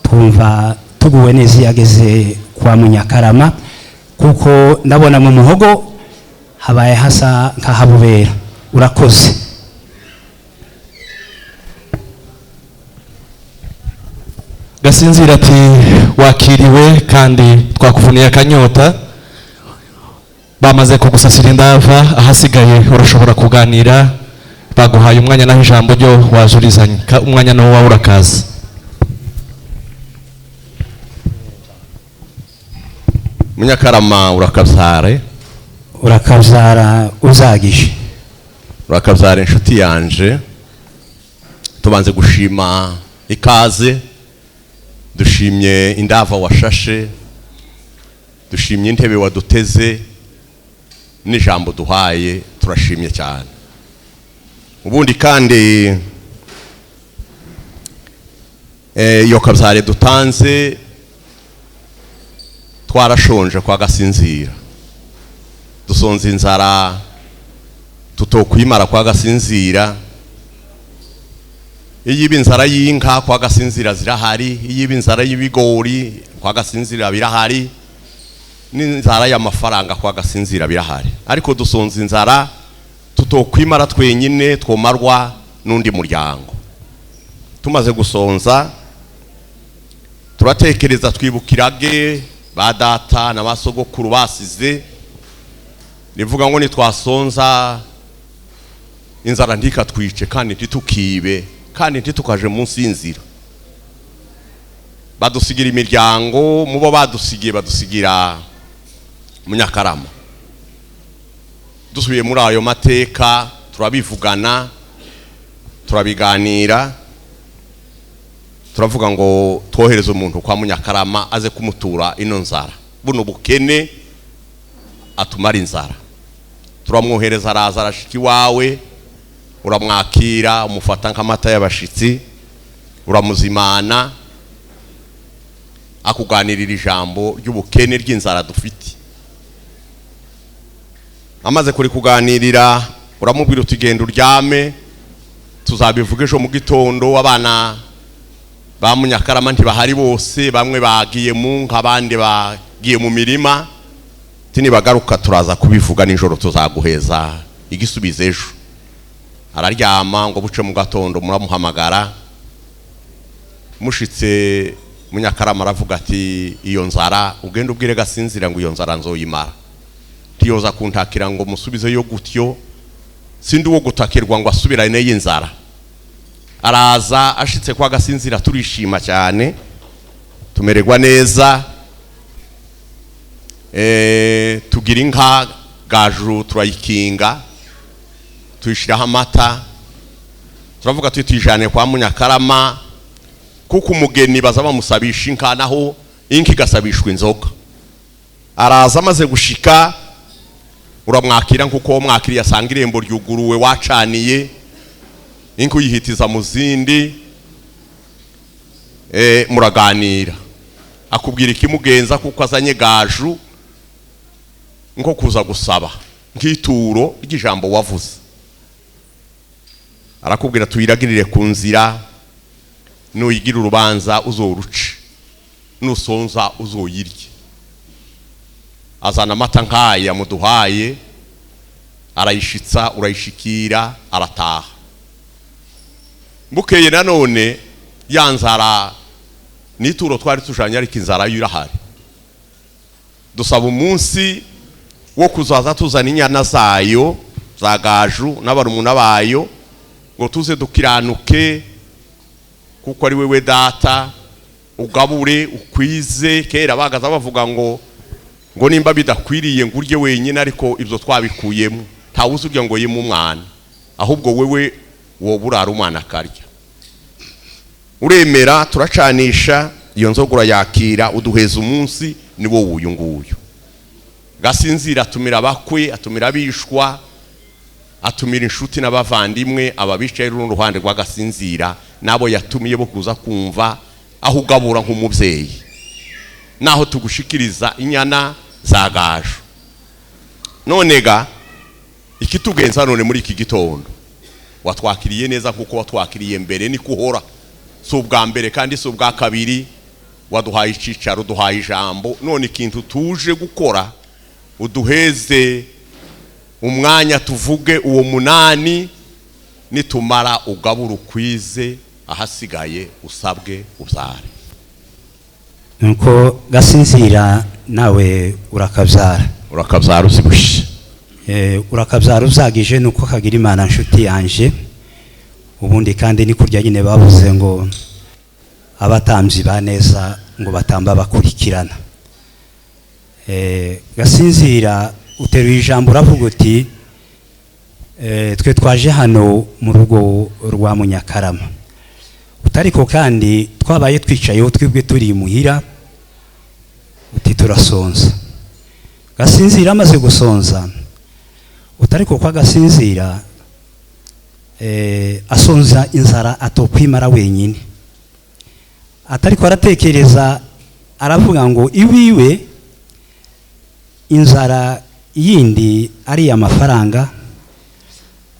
Twumva tuguwe neza iyo ageze kwa Munyakarama, kuko ndabona mu muhogo habaye hasa nk'ahabubera. Urakoze. Gasinzira ati wakiriwe kandi twakuvuniye akanyota, bamaze kugusasira indava, ahasigaye urashobora kuganira, baguhaye umwanya naho ijambo ryo wajurizanye, umwanya nawo wawe urakaza. Munyakarama urakabyare. Urakabyara uzagije. Urakabyara inshuti yanje. Tubanze gushima ikaze, dushimye indava washashe, dushimye intebe waduteze n'ijambo duhaye, turashimye cyane. Ubundi kandi iyo kabyare dutanze, twarashonje kwa Gasinzira, dusonza inzara tutokwimara kwa Gasinzira. Iyo iba inzara y'inka kwa Gasinzira zirahari, iyo iba inzara y'ibigori kwa Gasinzira birahari, n'inzara y'amafaranga kwa Gasinzira birahari, ariko dusonza inzara tutokwimara twenyine, twomarwa n'undi muryango. Tumaze gusonza turatekereza, twibukirage ba data na ba sogokuru basize rivuga ngo nitwasonza inzara ntikatwice kandi ntitukibe kandi ntitukaje munsi y'inzira. Badusigira imiryango, mubo badusigiye badusigira Munyakarama. Dusubiye muri ayo mateka turabivugana, turabiganira, turavuga ngo twohereze umuntu kwa Munyakarama aze kumutura ino nzara, buno bukene atumara inzara. Turamwohereza, araza arashika iwawe, uramwakira, umufata nk'amata y'abashitsi, uramuzimana, akuganirira ijambo ry'ubukene ry'inzara dufite. Amaze kurikuganirira uramubwira uti genda uryame, tuzabivuga ejo mu gitondo. Abana ba Munyakarama ntibahari bose, bamwe bagiye mu nka, abandi bagiye mu mirima, nibagaruka turaza kubivuga nijoro, tuzaguheza igisubizo ejo. Araryama ngo buce mu gatondo muramuhamagara, mushitse Munyakarama aravuga ati iyo nzara ugende ubwire Gasinzira ngo iyo nzara nzoyimara, ntiyoza kuntakira ngo musubize yo gutyo, sindi uwo gutakirwa ngo asubirane y'inzara. Araza ashitse kwa Gasinzira turishima cyane, tumererwa neza, tugira inka gaju turayikinga, tuyishiraho amata, turavuga tuti tuyijane kwa Munyakarama, kuko umugeni baza bamusabisha inka, naho inka igasabishwa inzoga. Araza amaze gushika uramwakira nkuko wamwakiriye, asanga irembo ryuguruwe wacaniye, inka uyihitiza mu zindi, muraganira, akubwira ikimugenza kuko azanye gaju nko kuza gusaba nk'ituro ry'ijambo wavuze. Arakubwira tuyiragirire ku nzira, nuyigira urubanza uzoruce, nusonza uzoyirye. Azana amata nk'aya muduhaye, arayishitsa, urayishikira, arataha. Bukeye nanone ya nzara n'ituro twari tujanye, ariko inzara yo irahari. Dusaba umunsi wo kuzaza tuzana inyana zayo za gaju n'abarumuna bayo, ngo tuze dukiranuke, kuko ari wewe data, ugabure ukwize. Kera bagaza bavuga ngo nimba bidakwiriye ngo urye wenyine, ariko ibyo twabikuyemo, ntawe uzurya ngo yime umwana, ahubwo wewe wowe urara umwana akarya. Uremera turacanisha iyo nzoga urayakira, uduheza umunsi ni wowe uyu nguyu. Gasinzira atumira abakwe, atumira abishwa, atumira inshuti n'abavandimwe, ababicaye runo ruhande rwa Gasinzira nabo yatumiye bo kuza kumva aho ugabura nk'umubyeyi, naho tugushikiriza inyana za gaju. None ga ikitugenza none muri iki gitondo, watwakiriye neza kuko watwakiriye mbere, ni kuhora, si ubwa mbere kandi si ubwa kabiri. Waduhaye icicaro, uduhaye ijambo, none ikintu tuje gukora, uduheze umwanya tuvuge uwo munani, nitumara ugabura ukwize, ahasigaye usabwe ubyare. Nuko Gasinzira, nawe urakabyara. Urakabyara uzibushe. Urakabyara uzagije. Nuko kagira Imana nshuti yanje. Ubundi kandi ni kurya nyine bavuze ngo abatambyi ba neza ngo batamba bakurikirana. Gasinzira, uteruye ijambo, uravuga uti twe twaje hano mu rugo rwa Munyakarama, utariko kandi twabaye twicayeho twebwe turi imuhira, uti turasonza. Gasinzira amaze gusonza, utariko kwa Gasinzira asonza inzara atokwimara wenyine, atariko aratekereza, aravuga ngo iwiwe inzara yindi ari amafaranga,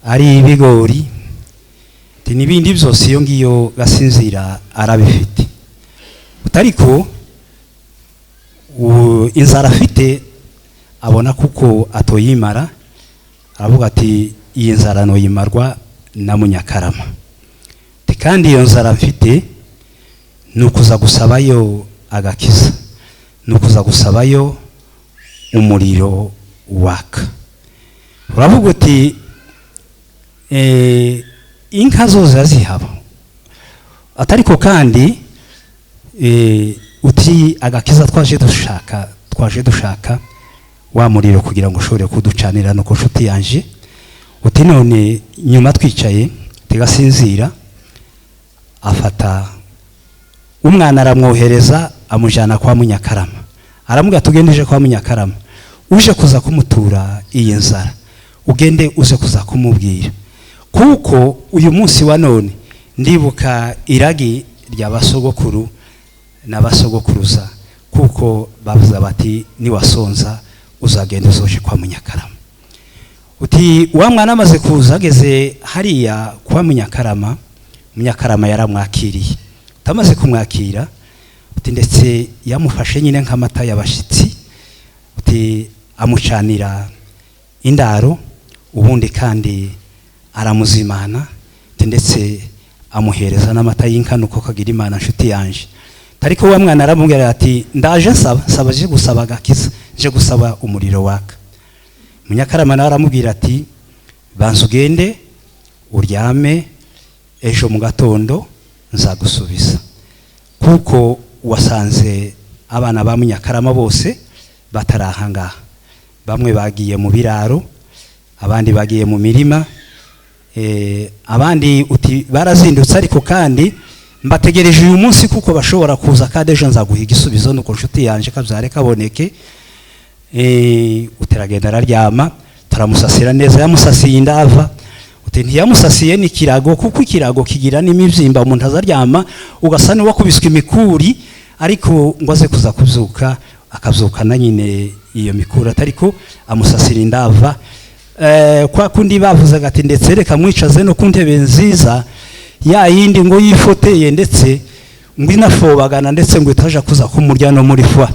ari ibigori, ati n'ibindi byose iyo ngiyo Gasinzira arabifite, utariko inzara afite abona kuko atoyimara, aravuga ati iyi nzara noyimarwa na Munyakarama. Ati kandi iyo nzara mfite ni ukuza gusabayo agakiza, ni ukuza gusabayo umuriro waka. Uravuga uti inka zose zihaba, atariko kandi uti agakiza twaje dushaka, twaje dushaka wa muriro kugira ngo ushobore kuducanira. Nuko nshuti yanje, uti none nyuma twicaye tigasinzira afata umwana aramwohereza, amujyana kwa Munyakarama, aramubwira tugende uje kwa Munyakarama, uje kuza kumutura iyi nzara, ugende uze kuza kumubwira, kuko uyu munsi wa none ndibuka iragi rya basogokuru n'abasogokuruza, kuko bavuze bati niwasonza uzagenda uzoje kwa Munyakarama. Uti wa mwana amaze kuza, ageze hariya kwa Munyakarama, Munyakarama yaramwakiriye. Utamaze kumwakira, uti ndetse yamufashe nyine nk'amata y'abashitsi, uti amucanira indaro, ubundi kandi aramuzimana, uti ndetse amuhereza n'amata y'inka. Nuko kagira Imana nshuti yanje, ariko wa mwana aramubwira ati ndaje nsaba, nsaba je gusaba agakiza, je gusaba umuriro waka. Munyakarama nawe aramubwira ati banza ugende uryame, ejo mu gatondo nzagusubiza, kuko wasanze abana ba Munyakarama bose batarahangaha, bamwe bagiye mu biraro, abandi bagiye mu mirima, abandi uti barazindutse, ariko kandi mbategereje uyu munsi kuko bashobora kuza, kandi ejo nzaguha igisubizo. Nuko nshuti yanje, kabyare kaboneke. Uteragenda araryama, turamusasira neza, yamusasiye indava, uti ntiyamusasiye n'ikirago, kuko ikirago kigira n'imibyimba, umuntu azaryama ugasa n'uwakubiswe imikuri, ariko ngo aze kuza kubyuka akabyukana nyine iyo mikuri, atariko amusasira indava. Kwa kundi bavuzaga ati ndetse reka mwicaze no ku ntebe nziza ya yindi ngo yifoteye, ndetse ngo inafobagana, ndetse ngo itaja kuza kumurya no muri fwa.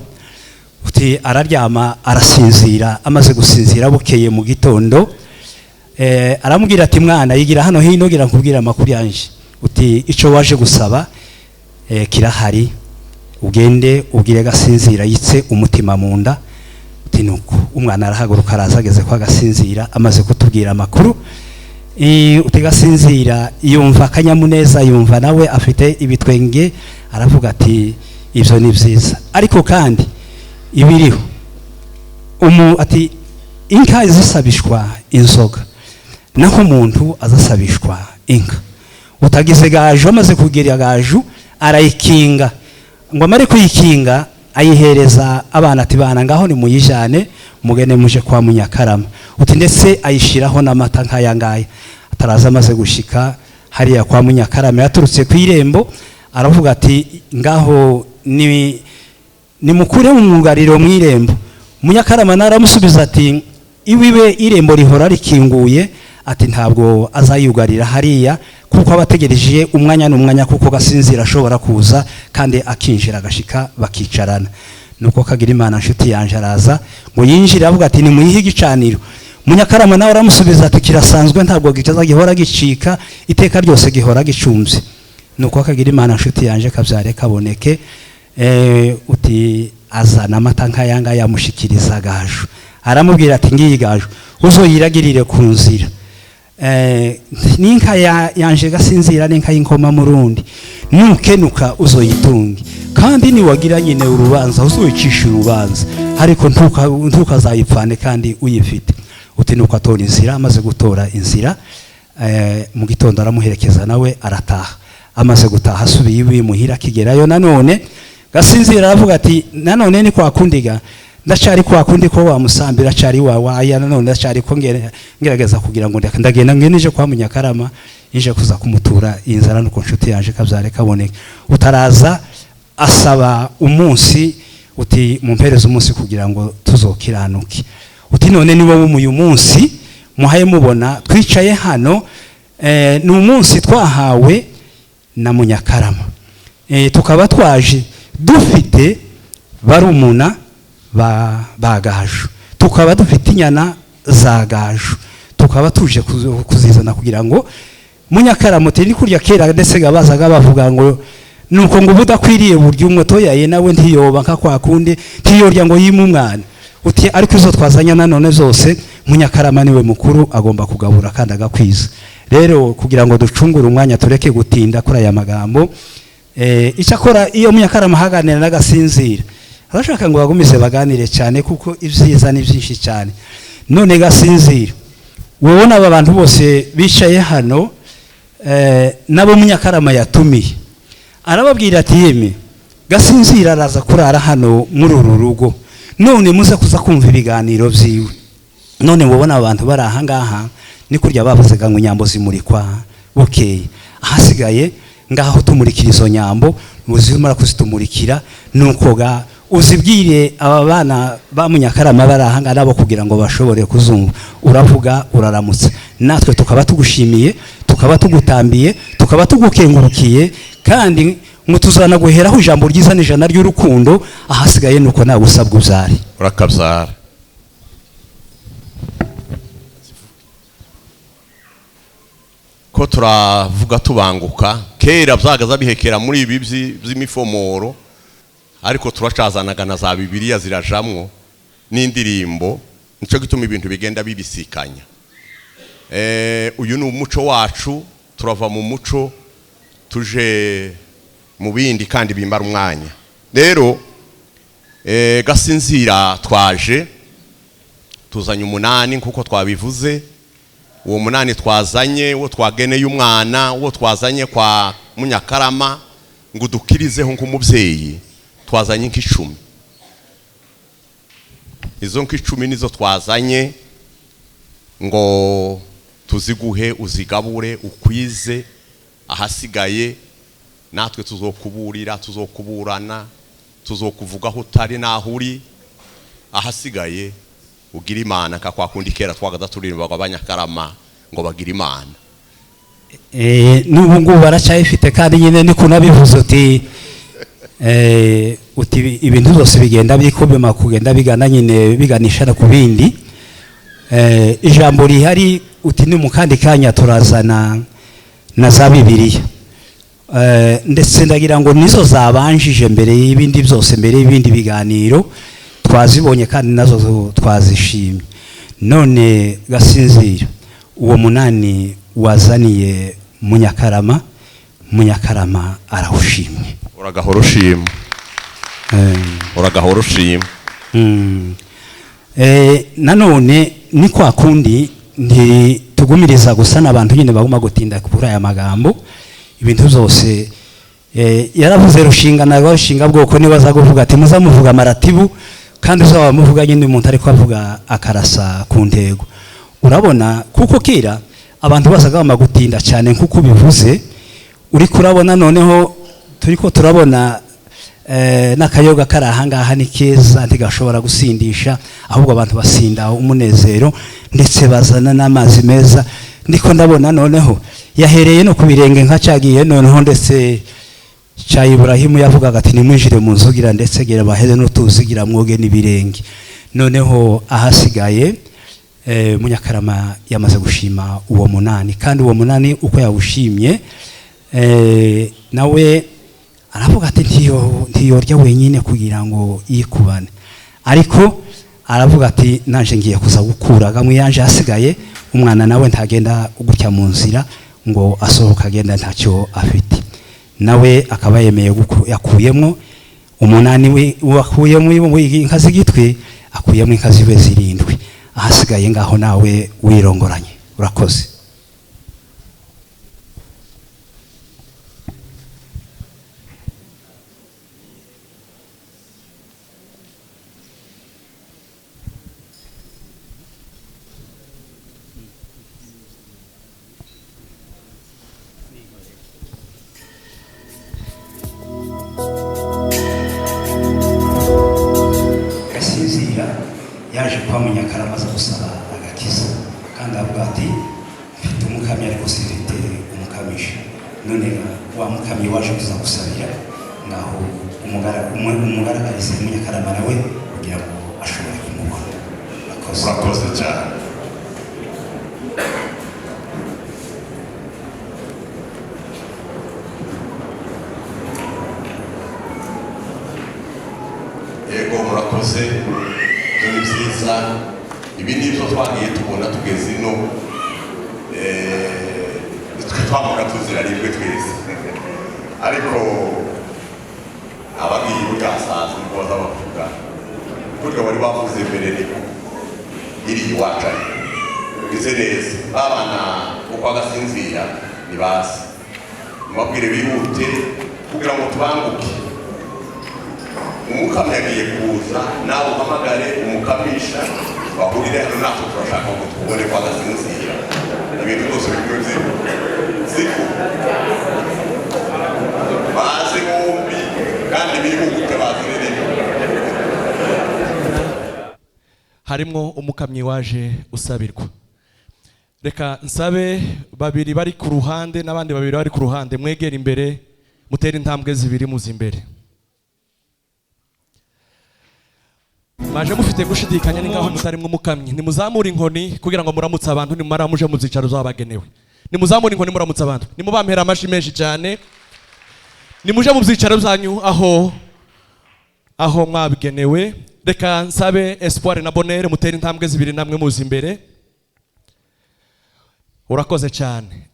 Uti araryama arasinzira. Amaze gusinzira, bukeye mu gitondo aramubwira ati mwana, yigira hano hino, gira nkubwira amakuru yanje. Uti ico waje gusaba kirahari, ugende ubwire Gasinzira yitse umutima mu nda. Uti nuko umwana arahaguruka araza, ageze kwa Gasinzira, amaze kutubwira amakuru, uti Gasinzira yumva akanyamuneza, yumva nawe afite ibitwenge, aravuga ati ibyo ni byiza, ariko kandi ibiriho ati inka zisabishwa inzoga, naho umuntu azasabishwa inka. Utagize gaju, amaze kugira gaju arayikinga, ngo amare kuyikinga ayihereza abana ati bana ngaho nimuyijane mugende muje kwa Munyakarama. Uti ndetse ayishiraho n'amata nk'aya ngaya. Ataraza, amaze gushika hariya kwa Munyakarama, yaturutse ku irembo aravuga ati ngaho ni nimukure mu mwugariro mu irembo. Munyakarama naramusubiza ati iwiwe irembo rihora rikinguye, ati ntabwo azayugarira hariya, kuko abategereje umwanya n'umwanya, kuko Gasinzira ashobora kuza Kandi akinjira agashika bakicarana. Nuko kagira Imana nshuti yanje araza ngo yinjire, avuga ati nimuyihe igicaniro. Munyakarama nawe aramusubiza ati kirasanzwe, ntabwo gicaza gihora gicika iteka ryose, gihora gicumbye. Nuko kagira Imana nshuti yanje kabyare kaboneke, uti azana amata nk'ayanga, yamushikiriza Gaju, aramubwira ati ngiyi Gaju, uzoyiragirire ku nzira. N'inka yanje Gasinzira n'inka y'inkoma murundi, nukenuka uzoyitunge, kandi niwagira nyine urubanza uzoyicisha urubanza, ariko ntukazayipfane kandi uyifite. Uti nuko atora inzira. Amaze gutora inzira, mu gitondo aramuherekeza nawe arataha. Amaze gutaha asubiye iwe muhira, akigerayo nanone Gasinzira aravuga ati nanone ni kwa kundiga, ndacari kwa kundi ko wa musambira acari wa waya, nanone ndacari ko ngerageza kugira ngo ndagenda ngeneje kwa Munyakarama ije kuza kumutura inzara. Nuko nshuti yaje kabyare kaboneka utaraza asaba umunsi, uti mumpereze umunsi kugira ngo tuzokiranuke. Uti none ni wowe uyu munsi muhaye mubona twicaye hano, ni umunsi twahawe na Munyakarama, tukaba twaje dufite barumuna ba Gaju, tukaba dufite inyana za Gaju, tukaba tuje kuzizana kugira ngo Munyakarama. Uti ni kurya kera ndetse bazaga bavuga ngo nuko ngo ubudakwiriye burya umutoyaye nawe ntiyoba nka kwa kundi ntiyorya ngo yime umwana. Uti ariko izo twazanye nanone zose, Munyakarama niwe mukuru, agomba kugabura kandi agakwiza. Rero kugira ngo ducungure umwanya, tureke gutinda kuri aya magambo, icyakora iyo Munyakarama ahaganira n'Agasinzira arashaka ngo bagumize baganire cyane, kuko ibyiza ni byinshi cyane. None Gasinzira, wowe n'aba bantu bose bicaye hano, nabo Munyakarama yatumiye, arababwira ati yeme Gasinzira araza kurara hano muri uru rugo, none muze kuza kumva ibiganiro byiwe. None mubona abantu bari aha ngaha ni kurya bavuzaga ngo inyambo zimurikwa bukeye, ahasigaye ngaho tumurikira izo nyambo, muzimara kuzitumurikira nuko ga uzibwire aba bana ba Munyakarama bari aha ngaha nabo kugira ngo bashobore kuzumva. Uravuga uraramutsa, natwe tukaba tugushimiye, tukaba tugutambiye, tukaba tugukengurukiye, kandi ngo tuzana guheraho ijambo ryiza n'ijana ry'urukundo. Ahasigaye nuko nawe usabwa ubyare. Urakabyara. Ko turavuga tubanguka, kera byagaza bihekera muri ibi by'imifomoro, ariko turacazanaga na za Bibiliya zirajamwo n'indirimbo, nico gituma ibintu bigenda bibisikanya. Uyu ni umuco wacu, turava mu muco tuje mu bindi kandi bimara umwanya. Rero Gasinzira twaje tuzanye umunani nkuko twabivuze. Uwo munani twazanye, uwo twageneye umwana, uwo twazanye kwa Munyakarama ngo dukirizeho nk'umubyeyi, twazanye nk'icumi. Izo nk'icumi nizo twazanye ngo tuziguhe, uzigabure, ukwize, ahasigaye natwe tuzokuburira, tuzokuburana, tuzokuvuga aho utari n'aho uri, ahasigaye ugira Imana nka kwa kundi kera twagaza turirimba ngo Abanyakarama ngo bagira Imana. N'ubu ngubu baracyayifite, kandi nyine niko nabivuze uti uti ibintu byose bigenda bikubima kugenda bigana nyine biganisha no ku bindi. Ijambo rihari uti ni mu kandi kanya turazana na za Bibiliya, ndetse ndagira ngo nizo zabanjije mbere y'ibindi byose, mbere y'ibindi biganiro twazibonye kandi nazo twazishimye. None Gasinzira, uwo munani wazaniye Munyakarama, Munyakarama arawushimye. Uragahora ushima. Uragahora ushima. Nanone ni kwa kundi ntitugumiriza gusa n'abantu nyine baguma gutinda kuri aya magambo, ibintu byose yaravuze rushinga na rushinga bwoko, niba aza kuvuga ati muzamuvuga amaratibu, kandi uzaba muvuga nyine umuntu ariko avuga akarasa ku ntego. Urabona kuko kera abantu bazaga bamagutinda cyane nkuko bivuze, uri kurabona noneho turiko turabona n'akayoga kari aha ngaha ni keza, ntigashobora gusindisha, ahubwo abantu basinda umunezero, ndetse bazana n'amazi meza. Ndiko ndabona noneho yahereye no ku birenge nka cyagiye noneho ndetse Cya Iburahimu yavugaga ati nimwinjire mu nzugira ndetse gira baheze n'utuzigira mwoge n'ibirenge. Noneho ahasigaye Munyakarama yamaze gushima uwo munani, kandi uwo munani uko yawushimye nawe aravuga ati ntiyorya wenyine kugira ngo yikubane, ariko aravuga ati nanje ngiye kuza gukura gamwe yanje hasigaye, umwana nawe ntagenda gutya mu nzira ngo asohoka agenda ntacyo afite. Nawe akaba yemeye yakuyemo umunani we wakuyemo inka z'igitwi, akuyemo inka ziwe zirindwi, ahasigaye ngaho nawe wirongoranye. Urakoze. Gasinzira yaje kwa Munyakarama aza gusaba agakiza, kandi avuga ati mfite umukamyi ariko simfite umukamisha, none wa mukamyi waje kuza gusabira ngaho umugaragarize Munyakarama nawe kugira ngo ashobore kumubona. Urakoze. Urakoze cyane. Yego murakoze, ibyo ni byiza. Ibi ni byo twagiye tubona tugeze ino, twe twamuka tuzira rimwe twese, ariko abagiye buryasanzwe niko baza bavuga burya wari wavuze mbere niko iri iwacu ariko bize neza babana uko agasinzira ni basi mubabwire bihute kugira ngo tubanguke. Umukamyi agiye kuza, nawe uhamagare umukamisha bahurire hano, natwe turashaka ngo tubone ko agasinzira ibintu byose bimwe siko baze bombi kandi bihute bazire rimwe. Harimo umukamyi waje usabirwa. Reka nsabe babiri bari ku ruhande n'abandi babiri bari ku ruhande, mwegere imbere, mutere intambwe zibiri muzi imbere. Maje mufite gushidikanya ni ngaho mutarimwe umukamyi, nimuzamure inkoni kugira ngo muramutse abantu, nimumara muje mu byicaro zabagenewe. Nimuzamure inkoni muramutse abantu, nimubampera amashi menshi cyane, nimuje mu byicaro byanyu aho mwabigenewe. Reka nsabe Espoir na Bonheur mutere intambwe zibiri namwe muzi imbere. Urakoze cyane.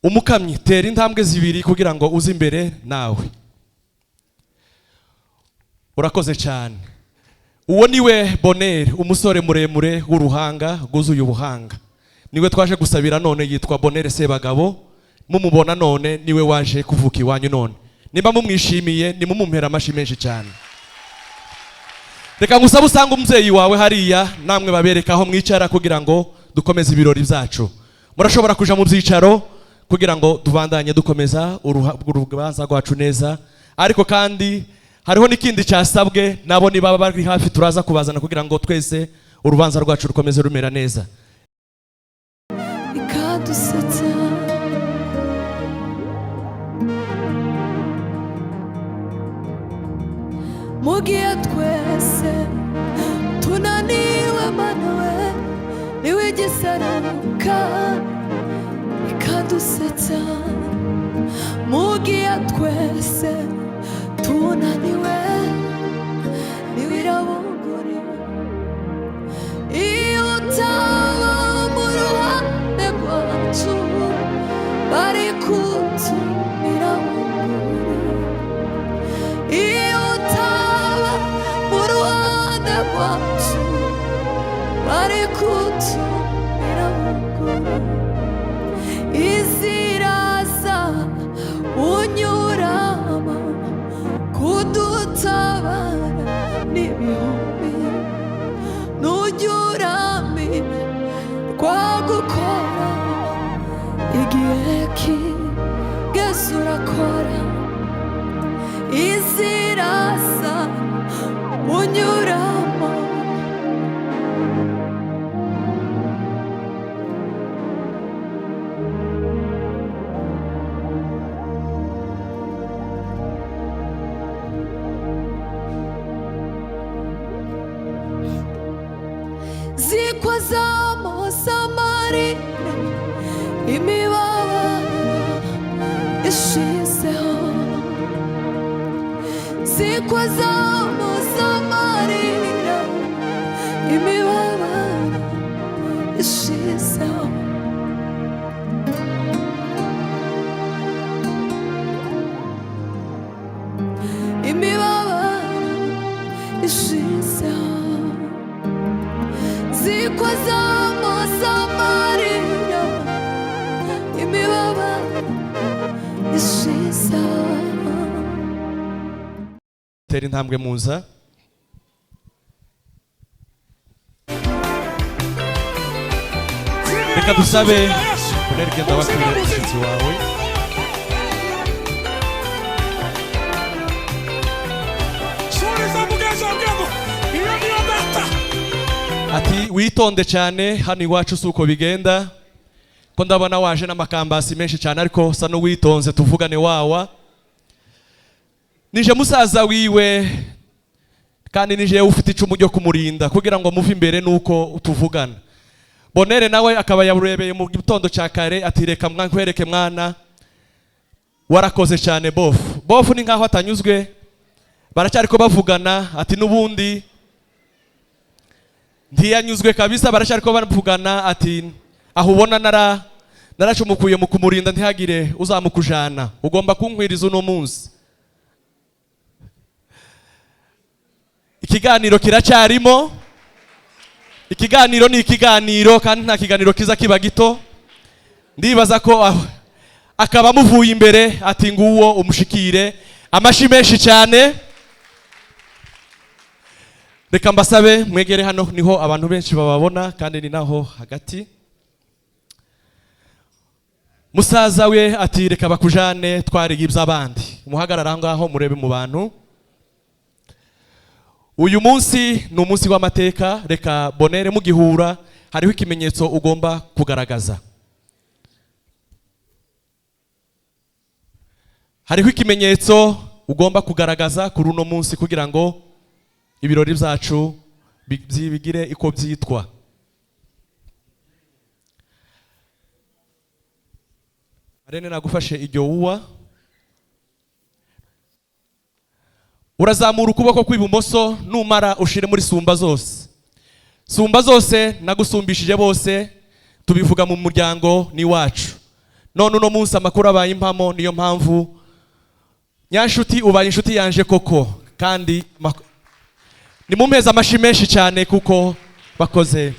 Umukamyi tera intambwe zibiri kugira ngo uze imbere nawe. Urakoze cyane. Uwo niwe Bonheur, umusore muremure w'uruhanga rwuzuye ubuhanga, niwe twaje gusabira none, yitwa Bonheur Sebagabo. Mumubona none niwe waje kuvuka iwanyu none. Nimba mumwishimiye nimumumpera amashi menshi cyane. Reka ngusabe usanga umubyeyi wawe hariya, namwe babereka aho mwicara kugira ngo dukomeze ibirori byacu. Murashobora kuja mu byicaro kugira ngo tubandanye dukomeza urubanza rwacu neza, ariko kandi hariho n'ikindi cyasabwe, nabo niba bari hafi turaza kubazana kugira ngo twese urubanza rwacu rukomeze rumera neza. Ikadusetsa mu gihe twese tunaniwe, Mana we niwe igisararuka ikadusetsa. Mu gihe twese tunaniwe niwe irabunguri, iyo utaba mu ruhande rwacu bari kutumira bunguri, iyo utaba mu ruhande rwacu bari kutumira bunguri. Iziraza unyuramo kudutabara n'ibihumbi, nujya uramira rwagukora igihe kigeze urakora. Iziraza unyuramo Ziko z'amarira imibabaro ishizeho. Ziko z'amarira imibabaro ishizeho. Imibabaro ishizeho. Ziko z'amarira imibabaro ishizeho. Tera intambwe muza. Reka dusabe Bonere, genda wakire umushyitsi wawe. Ati witonde cyane, hano iwacu si uko bigenda, ko ndabona waje n'amakambasi menshi cyane, ariko sa n'uwitonze tuvugane. Wawa nije musaza wiwe, kandi nije ufite icumu ryo kumurinda kugira ngo muve imbere nuko tuvugana. Bonere nawe akaba yaburebeye mu gitondo cya kare, ati reka nkwereke mwana, warakoze cyane. Bofu bofu ni nkaho atanyuzwe, baracyari ko bavugana, ati n'ubundi ntiyanyuzwe kabisa, baracyari ko bavugana, ati aho ubona naracumukuye mu kumurinda, ntihagire uzamukujana, ugomba kunkwiriza uno munsi. Ikiganiro kiracyarimo, ikiganiro ni ikiganiro, kandi nta kiganiro kiza kiba gito. Ndibaza ko akaba amuvuye imbere, ati nguwo umushikire. Amashi menshi cyane. Reka mbasabe mwegere hano, niho abantu benshi bababona kandi ni naho hagati. Musaza we ati reka bakujane, twariga iby'abandi. Muhagarara aho ngaho murebe mu bantu. Uyu munsi ni umunsi w'amateka. Reka Bonere, mugihura hariho ikimenyetso ugomba kugaragaza, hariho ikimenyetso ugomba kugaragaza kuri uno munsi kugira ngo ibirori byacu bigire iko byitwa. Arene nagufashe iryo wuwa, urazamura ukuboko kw'ibumoso, numara ushire muri sumba zose. Sumba zose nagusumbishije bose, tubivuga mu muryango ni wacu. None uno munsi amakuru abaye impamo, niyo mpamvu nyanshuti ubaye inshuti yanje koko, kandi nimumpeze amashi menshi cyane kuko bakoze.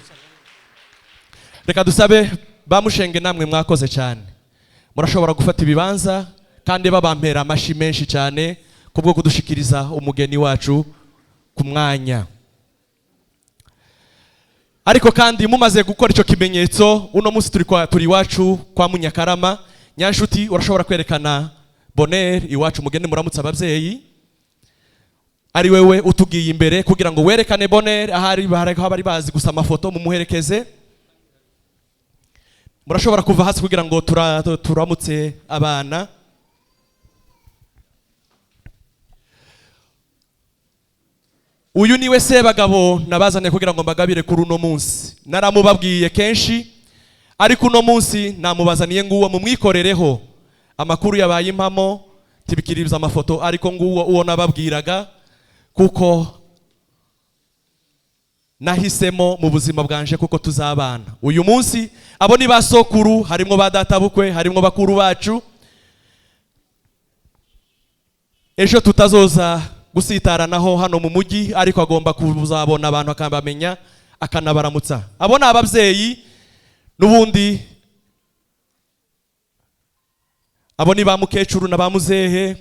Reka dusabe bamushenge, namwe mwakoze cyane, murashobora gufata ibibanza, kandi babampera amashi menshi cyane kubwo kudushikiriza umugeni wacu ku mwanya. Ariko kandi mumaze gukora icyo kimenyetso, uno munsi turi iwacu kwa Munyakarama. Nyanshuti urashobora kwerekana Bonere iwacu, mugende muramutse ababyeyi, ari wewe utugiye imbere kugira ngo werekane Bonere ahari bari bazi gusa amafoto, mumuherekeze. Murashobora kuva hasi kugira ngo turamutse abana. Uyu niwe Sebagabo nabazaniye kugira ngo mbagabire kuri uno munsi. Naramubabwiye kenshi, ariko uno munsi namubazaniye nguwo mumwikorereho. Amakuru yabaye impamo, tibikiriza amafoto, ariko nguwo uwo nababwiraga, kuko nahisemo mu buzima bwanje kuko tuzabana. Uyu munsi abo ni ba sokuru, harimo ba databukwe, harimo bakuru bacu. Ejo tutazoza gusitaranaho hano mu mujyi, ariko agomba kuzabona abantu akabamenya akanabaramutsa. Abo ni ababyeyi, n'ubundi abo ni ba mukecuru na ba muzehe.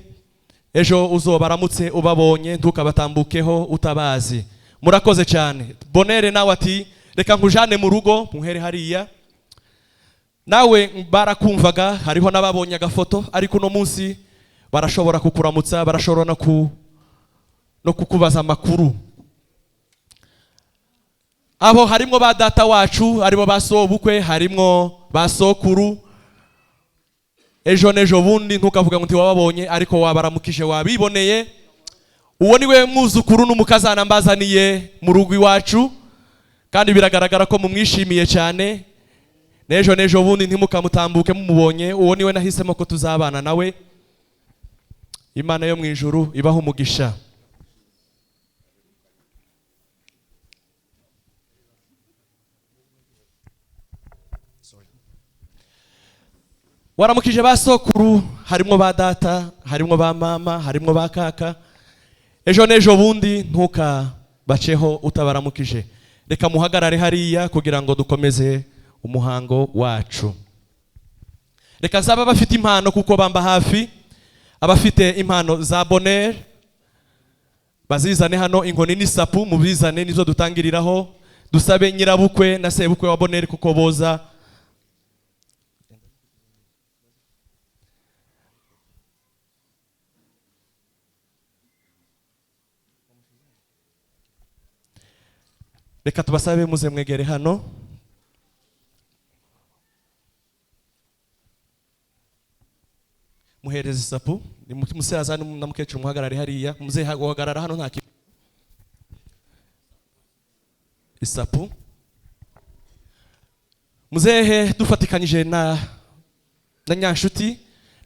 Ejo uzobaramutse ubabonye, ntukabatambukeho utabazi. Murakoze cyane. Bonere nawe ati reka nkujane mu rugo, muhere hariya. Nawe barakumvaga, hariho n'ababonye agafoto, ariko uno munsi barashobora kukuramutsa, barashobora no kukubaza amakuru. Abo harimo ba data wacu, harimo ba sobukwe, harimo ba sokuru. Ejo n'ejo bundi ntukavuga ngo ntiwababonye, ariko wabaramukije, wabiboneye. Uwo ni we mwuzukuru n'umukazana mbazaniye mu rugo iwacu. Kandi biragaragara ko mumwishimiye cyane. N'ejo n'ejo bundi ntimukamutambuke mumubonye, uwo niwe nahisemo ko tuzabana nawe. Imana yo mu ijuru ibaha umugisha. Waramukije ba sokuru, harimo ba data, harimo ba mama, harimo ba kaka. Ejo n'ejo bundi ntukabaceho utabaramukije. Reka muhagarare hariya kugira ngo dukomeze umuhango wacu. Reka nsaba abafite impano kuko bamba hafi, abafite impano za Bonheur bazizane hano, inkoni n'isapu mubizane, nizo dutangiriraho. Dusabe nyirabukwe na sebukwe wa Bonheur kuko boza. Reka tubasabe muze mwegere hano. Muhereze isapu, ni musaza na mukecuru muhagarare hariya, muze guhagarara hano nta isapu. Muzehe dufatikanyije na Nyanshuti,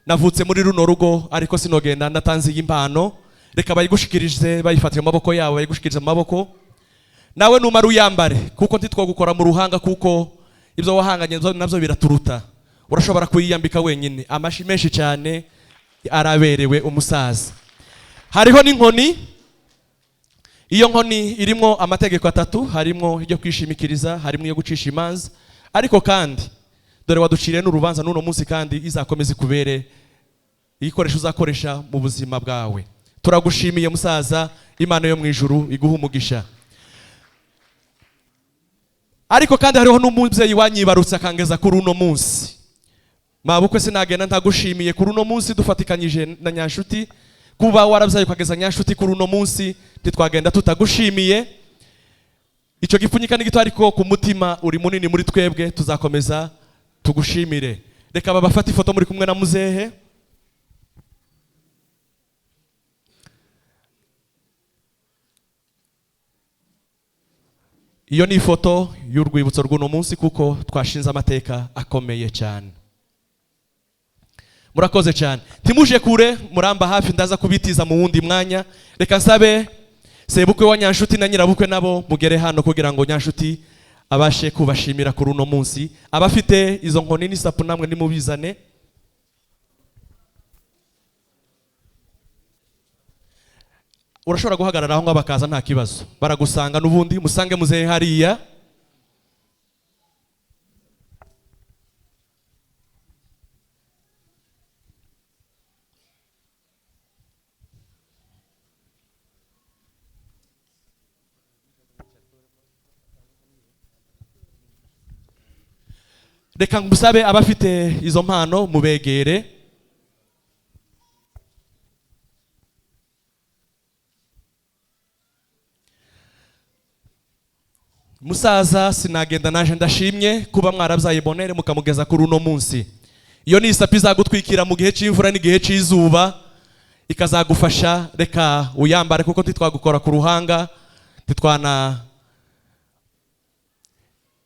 navutse muri runo rugo ariko sinogenda ndatanze iyi impano. Reka bayigushikirize, bayifatire mu maboko yabo, bayigushikirize mu maboko. Nawe numara uyambare kuko ntitwagukora mu ruhanga, kuko ibyo wahanganye nabyo biraturuta. Urashobora kuyiyambika wenyine. Amashi menshi cyane araberewe umusaza. Hariho n'inkoni. Iyo nkoni irimo amategeko atatu, harimo iryo kwishimikiriza, harimo iyo gucisha imanza, ariko kandi dore waduciriye n'urubanza n'uno munsi, kandi izakomeza ikubere igikoresho uzakoresha mu buzima bwawe. Turagushimiye musaza, Imana yo mu ijuru iguha umugisha. Ariko kandi hariho n'umubyeyi wanyibarutse akangeza kuri uno munsi. Mabukwe sinagenda ntagushimiye kuri uno munsi, dufatikanyije na Nyanshuti. Kuba warabyaye ukageza Nyanshuti kuri uno munsi, ntitwagenda tutagushimiye. Icyo gipfunyika ni gito ariko ku mutima uri munini muri twebwe, tuzakomeza tugushimire. Reka babafate ifoto muri kumwe na muzehe. Iyo ni ifoto y'urwibutso rw'uno munsi kuko twashinze amateka akomeye cyane. Murakoze cyane. Ntimuje kure, muramba hafi, ndaza kubitiza mu wundi mwanya. Reka nsabe sebukwe wa Nyanshuti na nyirabukwe nabo mugere hano kugira ngo Nyanshuti abashe kubashimira kuri uno munsi. Abafite izo nkoni n'isapu namwe nimubizane. Urashobora guhagarara aho ngaho bakaza nta kibazo, baragusanga n'ubundi. Musange muzehe hariya. Reka ngusabe abafite izo mpano mubegere. Musaza sinagenda naje ndashimye kuba mwarabyaye Bonheur mukamugeza kuri uno munsi. Iyo ni isapi izagutwikira mu gihe cy'imvura n'igihe cy'izuba, ikazagufasha. Reka uyambare kuko ntitwagukora ku ruhanga, ntitwana.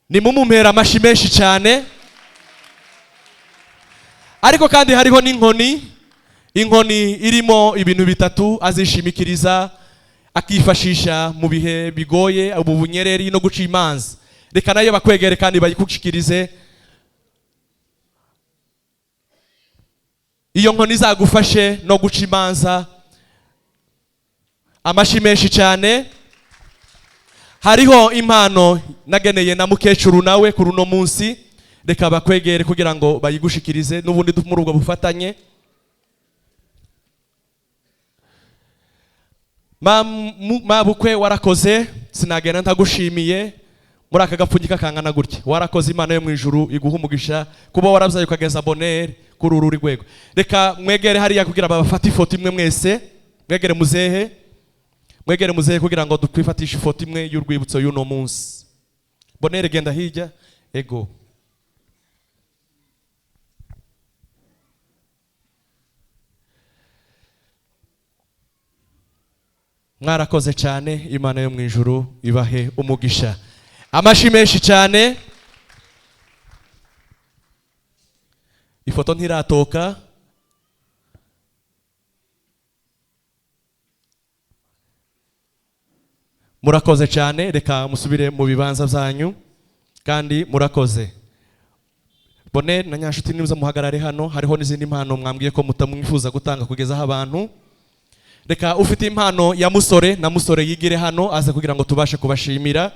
Nimumumpera amashi menshi cyane. Ariko kandi hariho n'inkoni. Inkoni irimo ibintu bitatu azishimikiriza akifashisha mu bihe bigoye, ubu bunyereri no guca imanza. Reka nayo bakwegere kandi bayikushikirize. Iyo nkoni izagufashe no guca imanza. Amashi menshi cyane. Hariho impano nageneye na mukecuru nawe kuri uno munsi. Reka bakwegere kugira ngo bayigushikirize n'ubundi muri ubwo bufatanye. Mabukwe warakoze, sinagenda ntagushimiye muri aka gapfunyika kangana gutya. Warakoze, Imana yo mu ijuru iguha umugisha kuba warabyaye ukageza Bonheur kuri uru rwego. Reka mwegere hariya kugira babafate ifoto imwe mwese. Mwegere muzehe, mwegere muzehe kugira ngo dukwifatishe ifoto imwe y'urwibutso y'uno munsi. Bonheur genda hirya. Ego. Mwarakoze cyane, Imana yo mu ijuru ibahe umugisha. Amashi menshi cyane. Ifoto ntiratoka. Murakoze cyane, reka musubire mu bibanza byanyu kandi murakoze. Bone na Nyanshuti nimuza muhagarare hano, hariho n'izindi mpano mwambwiye ko mutamwifuza gutanga kugezaho abantu. Reka ufite impano ya Musore na Musore yigire hano aze kugira ngo tubashe kubashimira.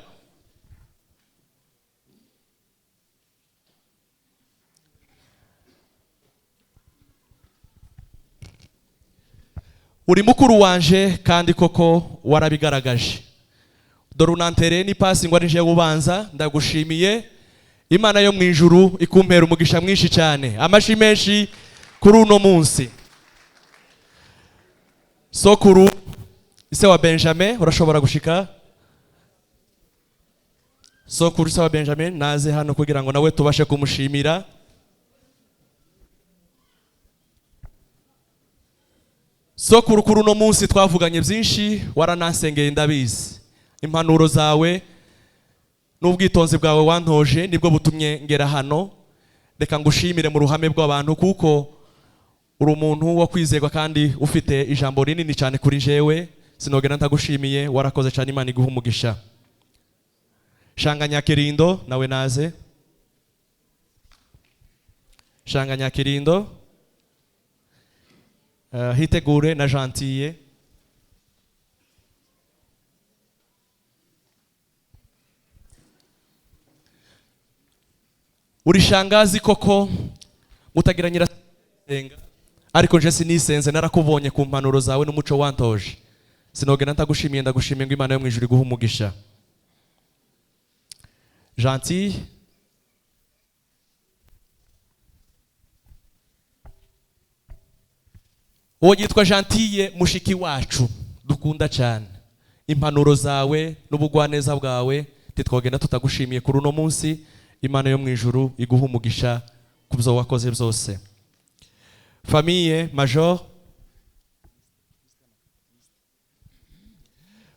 Uri mukuru wanje kandi koko warabigaragaje. Dore unantere ni pasi ngo arinje ubanza, ndagushimiye. Imana yo mu ijuru ikumpera umugisha mwinshi cyane. Amashi menshi kuri uno munsi. Sokuru ise wa Benjamin urashobora gushika. Sokuru ise wa Benjamin naze hano kugira ngo nawe tubashe kumushimira. Sokuru kuri uno munsi twavuganye byinshi, waranansengeye ndabizi. Impanuro zawe n'ubwitonzi bwawe wantoje nibwo butumye ngera hano. Reka ngushimire mu ruhame rw'abantu kuko uri umuntu wo kwizerwa kandi ufite ijambo rinini cyane kuri jewe. Sinogera ntagushimiye, warakoze cyane, Imana iguhe umugisha. Shanga Nyakirindo nawe naze. Shanga Nyakirindo, hitegure na Gentille. Uri shangazi koko mutagira nyirasenga, ariko nje sinisenze, narakubonye ku mpanuro zawe n'umuco wantoje. Sinogera ntagushimiye, ndagushimiye ngo Imana yo mu ijuru iguhe umugisha. Gentille, uwo yitwa Gentille mushiki wacu dukunda cyane. Impanuro zawe n'ubugwaneza bwawe titwogenda tutagushimiye kuri uno munsi. Imana yo mu ijuru iguhe umugisha ku byo wakoze byose. Famille Major,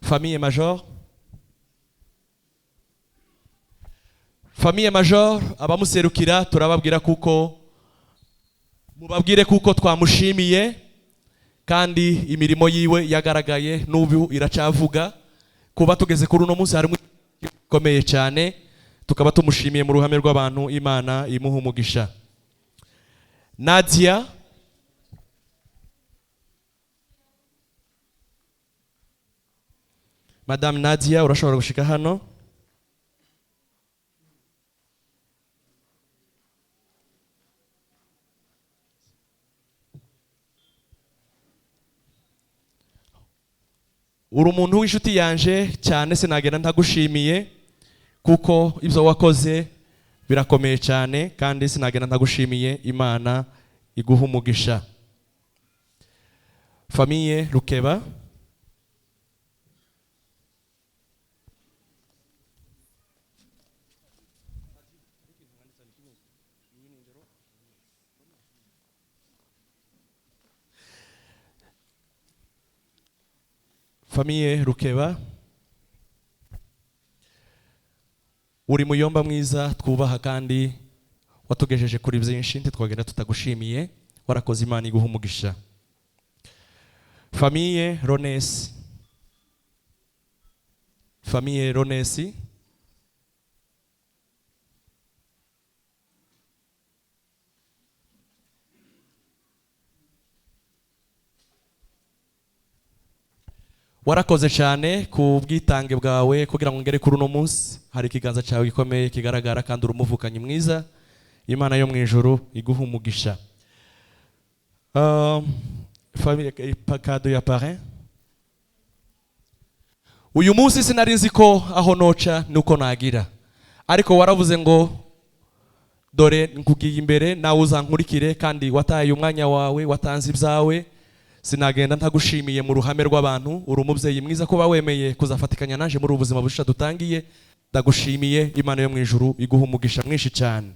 Famille Major, Famille Major, abamuserukira turababwira kuko mubabwire kuko twamushimiye kandi imirimo yiwe yagaragaye n'ubu iracavuga. Kuba tugeze kuri uno munsi harimo ikomeye cyane, tukaba tumushimiye mu ruhame rw'abantu. Imana imuha umugisha. Nadia, Madame Nadia urashobora gushika hano. Uri umuntu w'inshuti yanje cyane, sinagenda ntagushimiye kuko ibyo wakoze birakomeye cyane kandi sinagenda ntagushimiye. Imana iguha umugisha. Famille Rukeba, Famille Rukeba, uri muyomba mwiza twubaha kandi watugejeje kuri byinshi, ntitwagenda tutagushimiye, warakoze, Imana iguha umugisha. Famille Ronesi, Famille Ronesi, warakoze cyane ku bwitange bwawe kugira ngo ngere kuri uno munsi. Hari ikiganza cyawe gikomeye kigaragara kandi uri umuvukanyi mwiza. Imana yo mu ijuru iguha umugisha. Famille cadeau ya parrain. Uyu munsi sinari nzi ko aho noca nuko nagira, ariko waravuze ngo dore nkugiye imbere nawe uzankurikire, kandi wataye umwanya wawe, watanze ibyawe. Sinagenda ntagushimiye mu ruhame rw'abantu. Uri umubyeyi mwiza kuba wemeye kuzafatikanya naje muri ubu buzima busha dutangiye. Ndagushimiye, Imana yo mu ijuru iguha umugisha mwinshi cyane.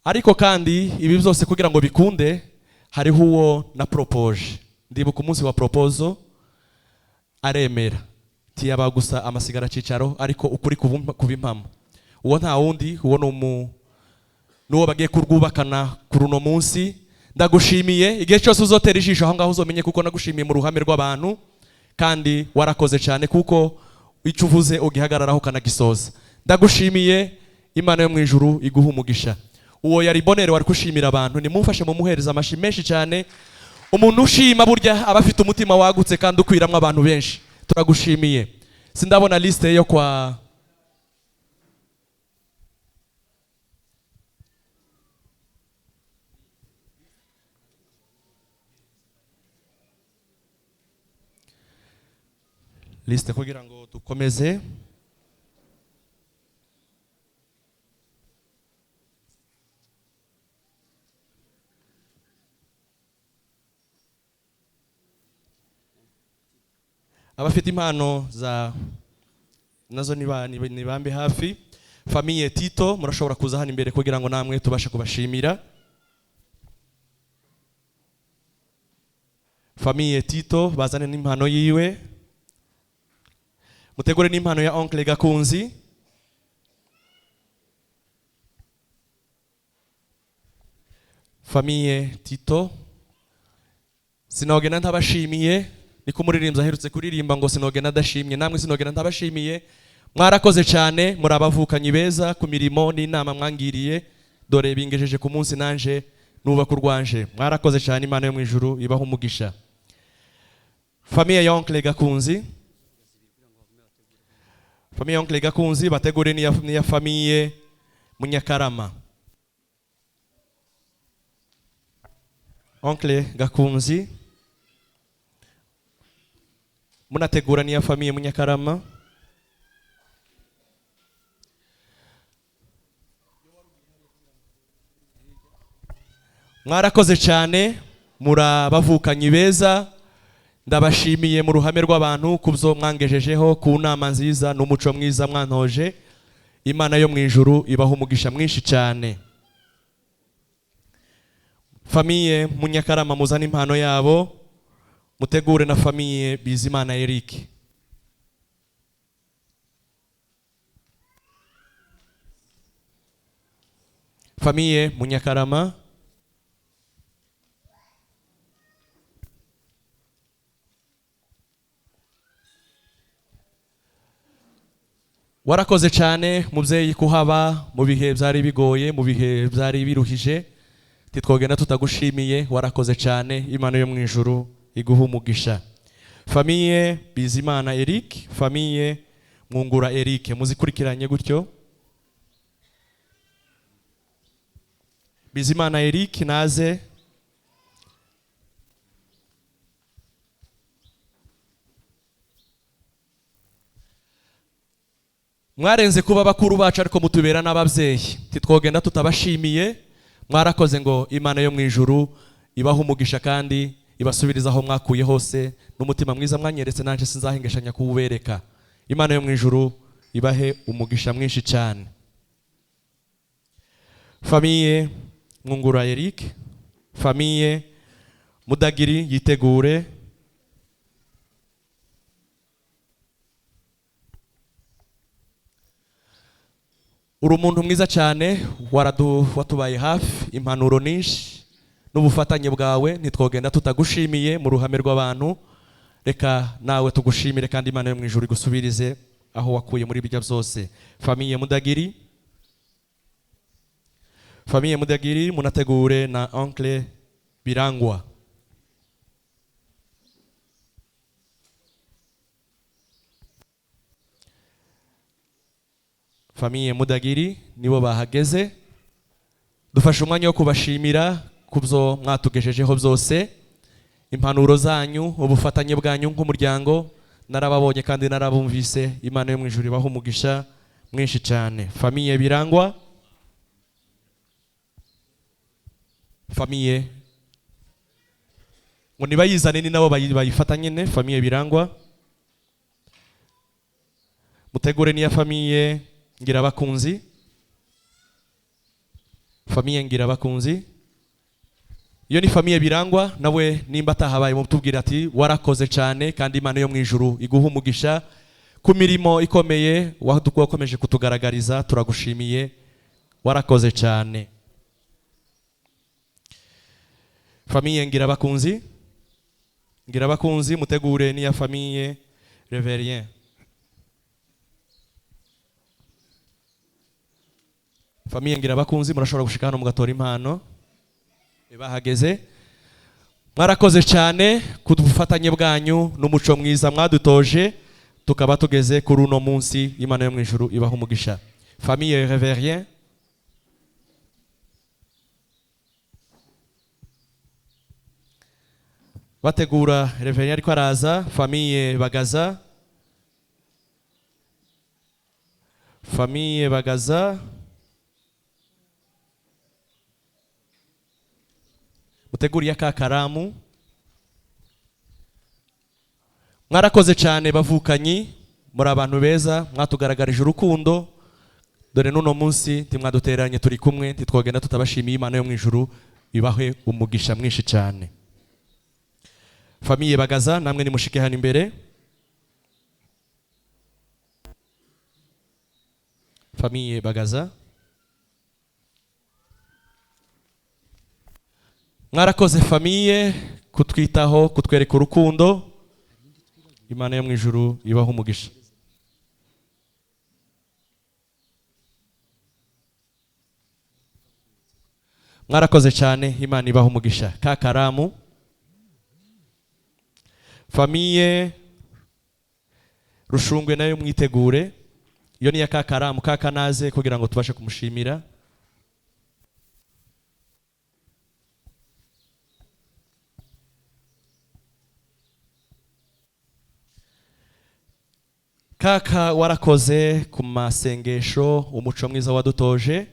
Ariko kandi ibi byose kugira ngo bikunde, Hariho uwo na propoje, ndibuka umunsi wa proposal aremera, tiyaba gusa amasigara cicaro, ariko ukuri kubimpamo. Uwo nta wundi, uwo ni nuwo bagiye kurwubakana kuri uno munsi. Ndagushimiye, igihe cyose uzotera ijisho aho ngaho uzomenye kuko nagushimiye mu ruhame rw'abantu, kandi warakoze cyane kuko icyo uvuze ugihagararaho ukanagisoza. Ndagushimiye, Imana yo mu ijuru iguha umugisha. Uwo yari Bonere wari kushimira abantu, nimumfashe mumuhereza amashi menshi cyane. Umuntu ushima burya aba afite umutima wagutse kandi ukwiramwo abantu benshi. Turagushimiye. Sindabona liste yo kwa liste kugira ngo dukomeze. Abafite impano za nazo nibambe hafi. Famille Tito murashobora kuza hano imbere kugira ngo namwe tubashe kubashimira. Famille Tito bazane n'impano yiwe, mutegure n'impano ya Oncle Gakunzi. Famille Tito sinogena ntabashimiye, niko umuririmbyi aherutse kuririmba ngo sinogena adashimye, namwe sinogena ntabashimiye. Mwarakoze cyane, muri abavukanyi beza ku mirimo n'inama mwangiriye, dore bingejeje ku munsi nanje nubaka urwanje. Mwarakoze cyane, Imana yo mu ijuru ibaha umugisha. Famille ya Oncle Gakunzi, famille Oncle Gakunzi bategure niya famille Munyakarama. Oncle Gakunzi munategura niya famille Munyakarama. Mwarakoze cyane, murabavukanyi beza, ndabashimiye mu ruhame rw'abantu kubyo mwangejejeho, ku nama nziza n'umuco mwiza mwantoje. Imana yo mu ijuru ibaha umugisha mwinshi cyane. Famille Munyakarama muzane impano yabo, mutegure na famille Bizimana Eric. Famille Munyakarama, warakoze cyane mubyeyi kuhaba mu bihe byari bigoye, mu bihe byari biruhije, titwogenda tutagushimiye. Warakoze cyane, Imana yo mu ijuru iguha umugisha. Famille Bizimana Eric, famille Mwungura Eric, muzikurikiranye gutyo. Bizimana Eric naze. Mwarenze kuba bakuru bacu ariko mutubera n'ababyeyi, titwogenda tutabashimiye. Mwarakoze ngo Imana yo mu ijuru ibaha umugisha kandi ibasubiriza aho mwakuye hose, n'umutima mwiza mwanyeretse nanje sinzahengeshanya kuwubereka. Imana yo mu ijuru ibahe umugisha mwinshi cyane. Famille Mwungura Eric, famille Mudagiri yitegure. Uri umuntu mwiza cyane, watubaye hafi, impanuro nyinshi n'ubufatanye bwawe ntitwogenda tutagushimiye mu ruhame rw'abantu. Reka nawe tugushimire kandi Imana yo mu ijuru igusubirize aho wakuye muri bijya byose. Famille Mudagiri, famille Mudagiri munategure na Oncle Birangwa. Famille Mudagiri nibo bahageze, dufashe umwanya wo kubashimira kubyo mwatugejejeho byose, impanuro zanyu, ubufatanye bwanyu nk'umuryango, narababonye kandi narabumvise. Imana yo mu ijuru ibahe umugisha mwinshi cyane. Famille Birangwa, famille ngo nibayizane ni nabo bayifata nyine. Famille Birangwa mutegure niya famille Ngirabakunzi, famille Ngirabakunzi Iyo ni famille Birangwa, nawe nimba atahabaye mutubwira ati warakoze cyane, kandi Imana yo mu ijuru iguha umugisha ku mirimo ikomeye wakomeje kutugaragariza, turagushimiye, warakoze cyane. Famille Ngirabakunzi, Ngirabakunzi mutegure niya famille Reverien. Famille Ngirabakunzi murashobora gushika hano mugatora impano. Bahageze, mwarakoze cyane ku bufatanye bwanyu n'umuco mwiza mwadutoje, tukaba tugeze kuri uno munsi. Imana yo mu ijuru ibaha umugisha. Famille Reverien, bategura Reverien ariko araza. Famille Bagaza, famille Bagaza muteguriye ka karamu. Mwarakoze cyane bavukanyi, muri abantu beza, mwatugaragarije urukundo, dore n'uno munsi ntimwaduteranye turi kumwe, ntitwogenda tutabashimiye. Imana yo mu ijuru ibahe umugisha mwinshi cyane. Famille Bagaza namwe nimushike hano imbere. Famille Bagaza mwarakoze famille kutwitaho, kutwereka urukundo. Imana yo mu ijuru ibaho umugisha. Mwarakoze cyane, Imana ibaho umugisha. Ka karamu. Famille Rushungwe nayo mwitegure, iyo ni ya ka karamu ka kanaze kugira ngo tubashe kumushimira. Kaka warakoze ku masengesho, umuco mwiza wadutoje.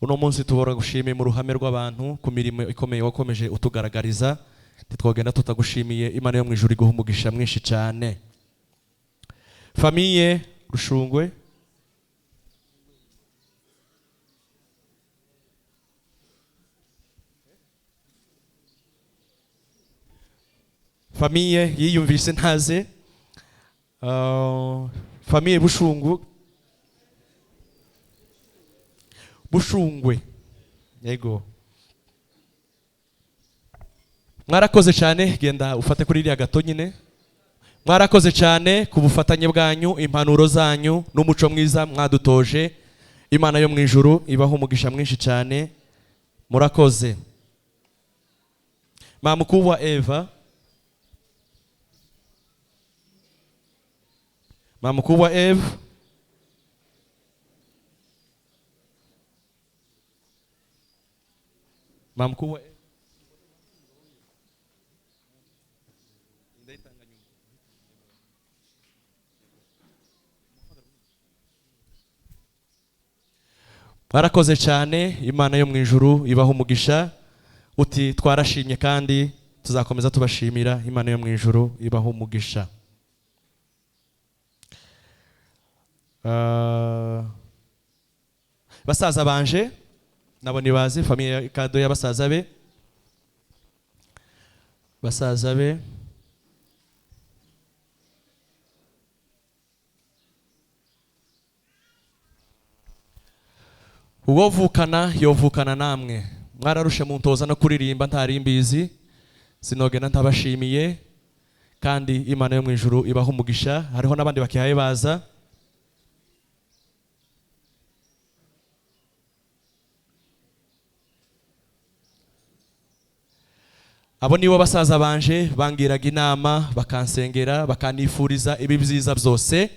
Uno munsi tubora gushimira mu ruhame rw'abantu ku mirimo ikomeye wakomeje utugaragariza, ntitwogenda tutagushimiye. Imana yo mu ijuru iguha umugisha mwinshi cyane. Famille Rushungwe, famille yiyumvise ntaze. Famille Bushungu, Bushungwe, yego mwarakoze cyane. Genda ufate kuri iriya gato nyine. Mwarakoze cyane ku bufatanye bwanyu, impanuro zanyu n'umuco mwiza mwadutoje. Imana yo mu ijuru ibaho umugisha mwinshi cyane, murakoze. Mamukubwa Eva, Mamukubwa Eve, Mamukubwa Eve. Mwarakoze cyane, Imana yo mu ijuru ibaho umugisha. Uti twarashimye kandi tuzakomeza tubashimira. Imana yo mu ijuru ibaho umugisha. Basaza banje nabo nibaze, famille kado ya basaza be, basaza be. Uwovukana yovukana namwe, mwararushe muntoza no kuririmba ntari mbizi, sinogenda ntabashimiye, kandi Imana yo mu ijuru ibaho umugisha. Hariho n'abandi bakihaye baza. Abo nibo basaza banje bangiraga inama, bakansengera, bakanifuriza ibi byiza byose.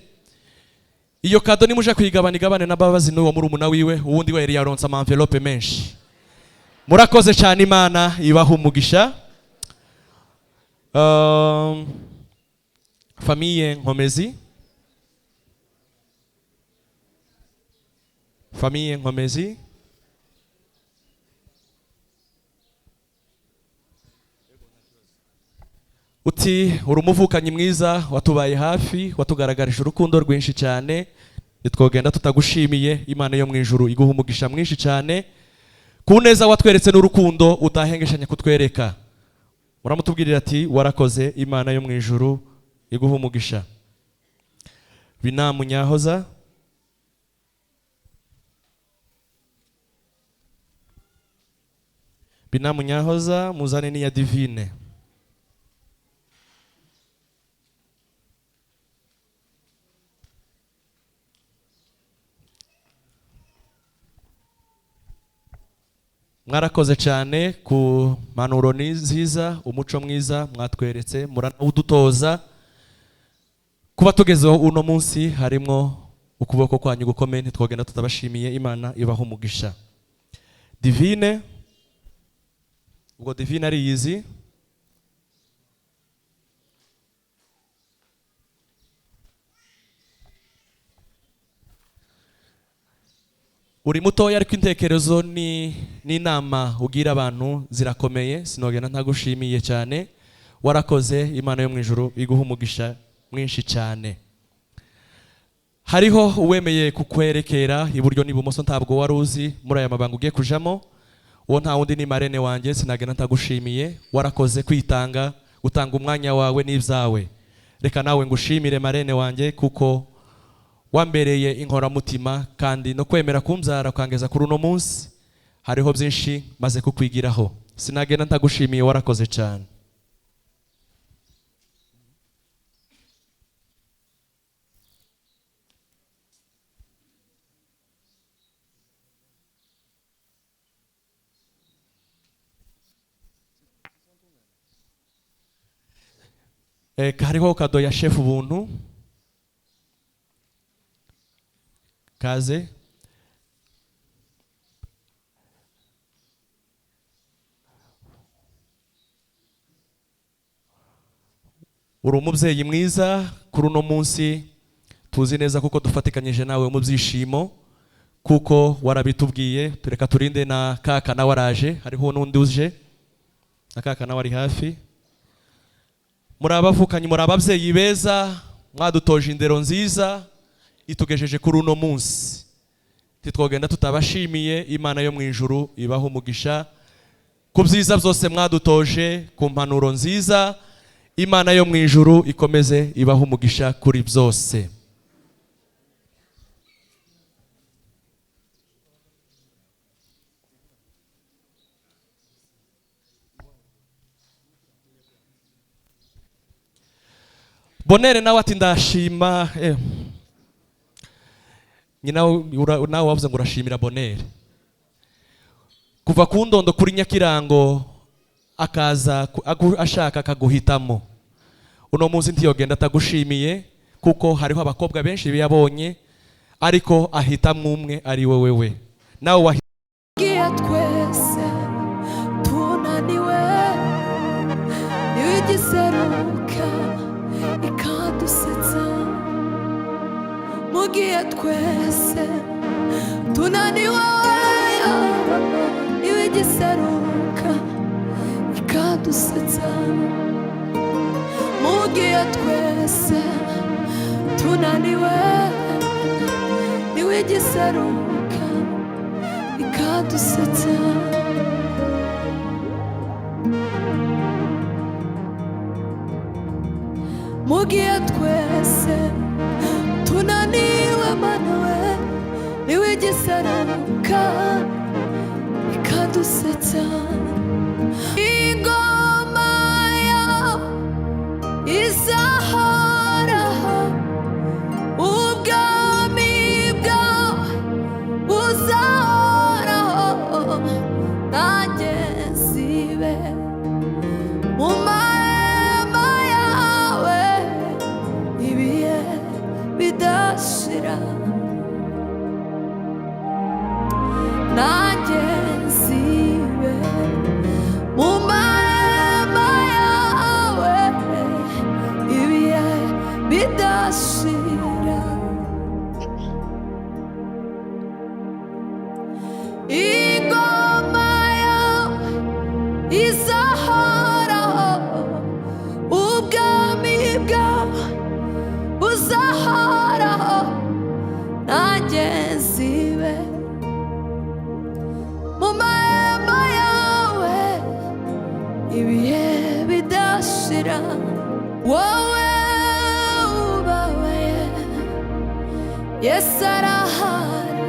Iyo kado nimuje kuyigabana igabane na Mbabazi n'uwo murumuna wiwe, uwundi we yari yaronse ama envelope menshi. Murakoze cyane, Imana ibaha umugisha. Famille Nkomezi, famille Nkomezi. Uti uri umuvukanyi mwiza, watubaye hafi, watugaragarije urukundo rwinshi cyane, nitwogenda tutagushimiye. Imana yo mu ijuru iguha umugisha mwinshi cyane Ku neza watweretse n'urukundo utahengeshanya kutwereka. Muramutubwirira ati warakoze, Imana yo mu ijuru iguha umugisha. Binamu Nyahoza. Binamu Nyahoza, muzane n'iya Divine. Mwarakoze cyane ku mpanuro ni nziza, umuco mwiza mwatweretse, muranawudutoza. Kuba tugezeho uno munsi harimo ukuboko kwanyu gukomeye, ntitwogenda tutabashimiye. Imana ibaha umugisha. Divine, ubwo Divine ariyizi. Uri mutoya ariko intekerezo ni n'inama ugira abantu zirakomeye, sinogenda ntagushimiye cyane. Warakoze, Imana yo mu ijuru iguha umugisha mwinshi cyane. Hariho uwemeye kukwerekera iburyo n'ibumoso, ntabwo wari uzi muri aya mabanga ugiye kujamo. Uwo nta wundi ni marene wanjye, sinagenda ntagushimiye. Warakoze kwitanga, gutanga umwanya wawe n'ibyawe. Reka nawe ngushimire marene wanjye, kuko wambereye inkoramutima kandi no kwemera kumbyara ukangeza kuri uno munsi. Hariho byinshi maze kukwigiraho, sinagenda ntagushimiye. Warakoze cyane. Hariho kado ya chef Ubuntu. Kaze. Uri umubyeyi mwiza kuri uno munsi, tuzi neza kuko dufatikanyije nawe mu byishimo, kuko warabitubwiye. Tureka turinde na kaka nawe araje, hariho n'undi uje na kaka nawe ari hafi. Muri abavukanyi, muri ababyeyi beza, mwadutoje indero nziza itugejeje kuri uno munsi. Titwogenda tutabashimiye. Imana yo mu ijuru ibaha umugisha ku byiza byose mwadutoje, ku mpanuro nziza. Imana yo mu ijuru ikomeze ibaha umugisha kuri byose. Bonere nawe ati ndashima. Nyina nawe wavuze ngo urashimira Bonere kuva ku ndondo kuri Nyakirango akaza ashaka akaguhitamo. Uno munsi ntiyogenda atagushimiye, kuko hariho abakobwa benshi biyabonye, ariko ahitamwo umwe ari we wewe. Nawe Gihe twese tunaniwe, ntiwigiseruka ikadusetsa. Mu gihe twese tunaniwe, ntiwigiseruka ikadusetsa. Mu gihe twese tunaniwe, ntiwigiseruka ikadusetsa. Mu gihe twese tunaniwe, Mana we, ntiwigiseruka ikadusetsa. Ingoma yawe izahoraho, ubwami bwawe buzahoraho, nanjye nzibe mu mahema yawe ibihe bidashira. Nanjye nzibe mu mahema yawe ibihe bidashira. Ingoma yawe Arakira wowe ubabaye, Yesu arahari,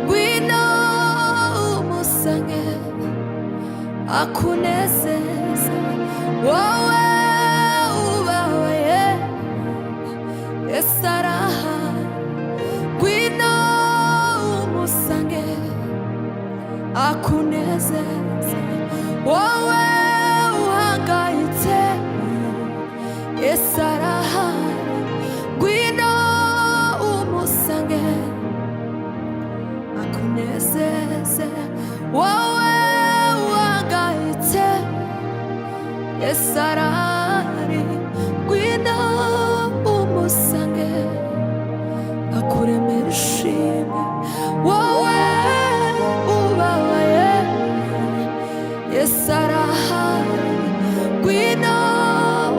ngwino umusange akunezeze. Wowe ubabaye, Yesu arahari, ngwino umusange akunezeze. Wowe uhangayitse, Yesu arahari, ngwino umusange akunezeze. Wowe uhangayitse, Yesu arahari, ngwino umusange akuremera ishimwe. Wowe ubabaye, Yesu arahari, ngwino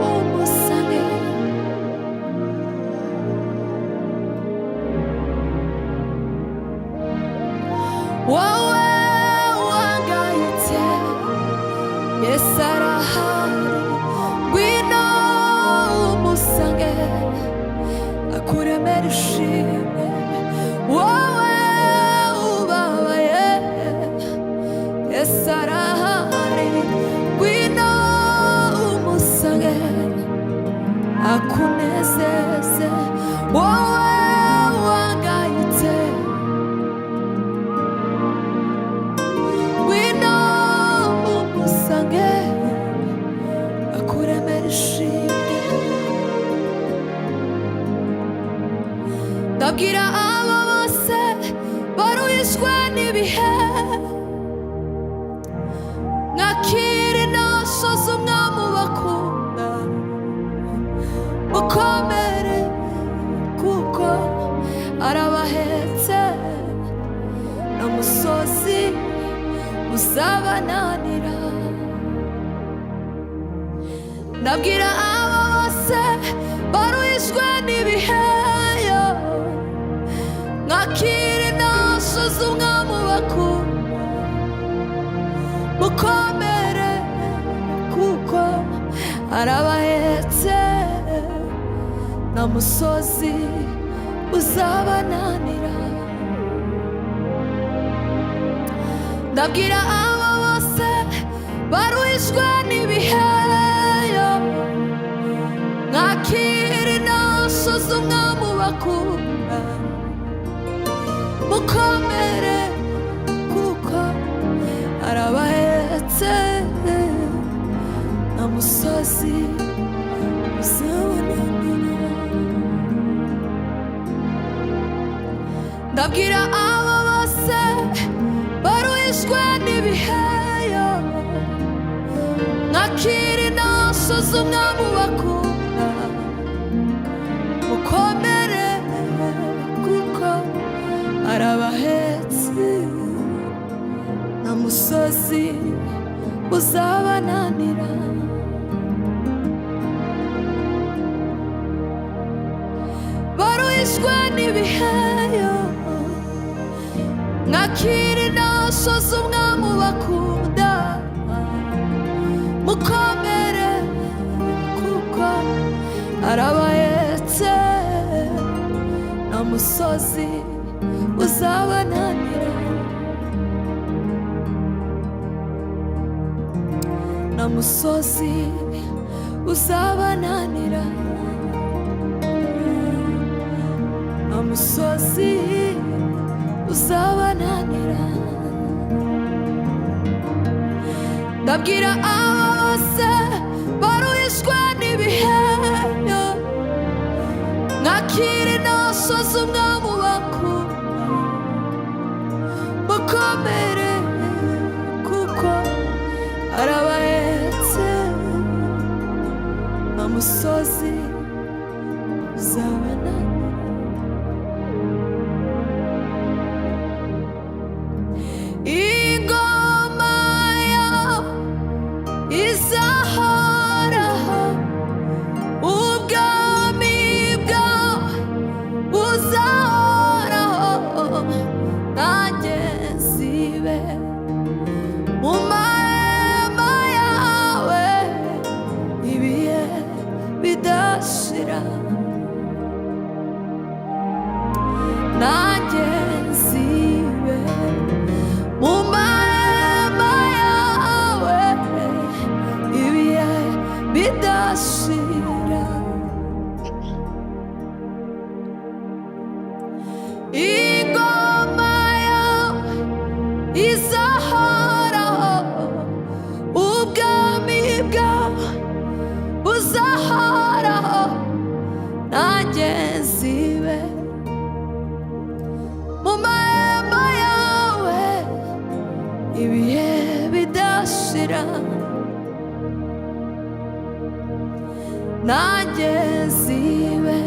umusange. Wowe uhangayitse, Yesu arahari, ngwino umusange akuremera ishimwe. Wowe ubabaye, Yesu arahari, ngwino umusange akunezeze. Wowe uhangayitse, ngwino umusange akuremera ishimwe. Ndabwira abo bose baruhijwe n'ibihe, mwakira intasho z'umwami ubakunda, mukomere kuko arabahetse, na musozi uzabananira. Ndabwira abo bose baruhijwe n'ibihe, yo, mwakira intasho z'umwami ubakunda, mukomere kuko arabahetse, na musozi uzabananira. Ndabwira abo bose baruhijwe n'ibihe, yo, mwakira intasho z'umwami ubakunda, mukomere kuko arabahetse, na musozi uzabananira. Ndabwira abo bose baruhijwe n'ibihe, yo, mwakira intasho z'umwami ubakunda, mukomere kuko arabahetse, na musozi uzabananira. Baruhijwe n'ibihe, yo, mwakira intasho z'umwami ubakunda, mukomere kuko arabahetse, na musozi uzabananira. Na musozi uzabananira. Na musozi uzabananira. Ndabwira abo bose baruhijwe n'ibihe, yo, mwakira intasho z'umwami ubakunda, mukomere kuko arabahetse, na musozi uzabananira. Ingoma yawe izahoraho, ubwami bwawe buzahoraho. Bidashira, nanjye nzibe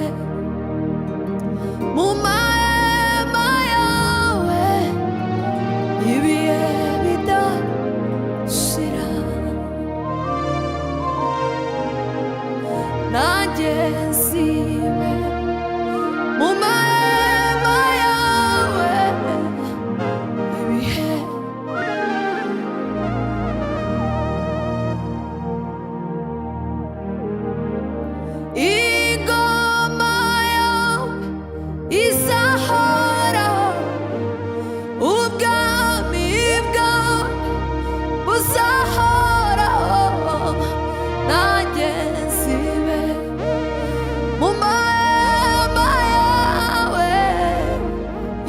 mu mahema yawe ibihe bidashira, nanjye nzibe mu mahema yawe ibihe. Ingoma yawe izahoraho, ubwami bwawe buzahoraho, nanjye nzibe mu mahema yawe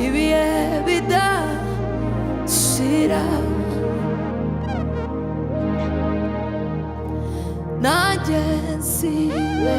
ibihe bidashira, nanjye nzibe.